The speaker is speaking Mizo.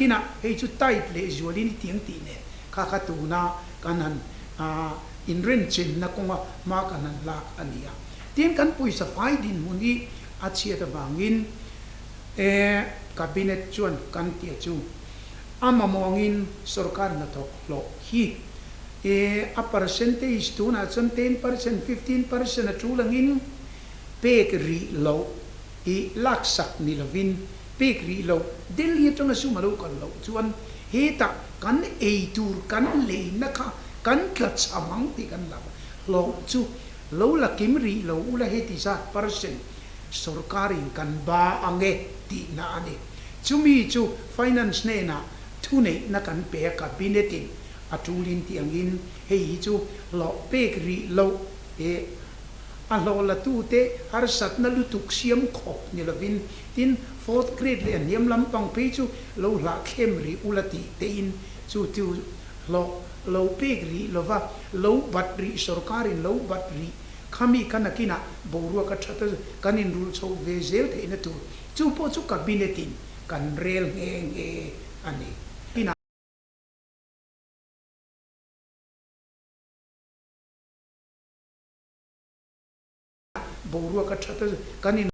Nakinah hei chu tight leh zualin i tiang tih nen kha kha tuna kan han inrenchenna kawnga hma kan han lak a ni a. Tin, kan pawisa fai dinhmun hi a chhiat avangin Cabinet chuan kan tia chu a mamawngin sorkar hnathawk hlawh hi a percentage tunah chuan 10%, 15% a tul angin pek rih loh i laksak ni lovin pek rih loh Delhi atanga sum a lo kal loh chuan hetah kan ei tur kan leina kha kan tla cham ang tih kan la hlawh chu lo la kim rih lo ula heti zat percent sorkarin kan ba ang e tihna a ni. Chumi chu Finance hnenah thuneihna kan pe a Cabinet in a tulin tih angin hei hi chu hlawh pek rih loh e A hlawh latute harsatna lutuk siam khawp ni lovin, tin, fourth grade leh a hniam lampang phei chu lo hlah thlem rih ula tih tein chu chu hlawh lo pek rih lova lo bat rih sorkarin lo bat rih khami kha nakinah boruak a that a kan inrulh chho ve zel theihna tur chu pawh chu cabinet in kan rel nghe nghe a ni. Boruak a that a, kan in.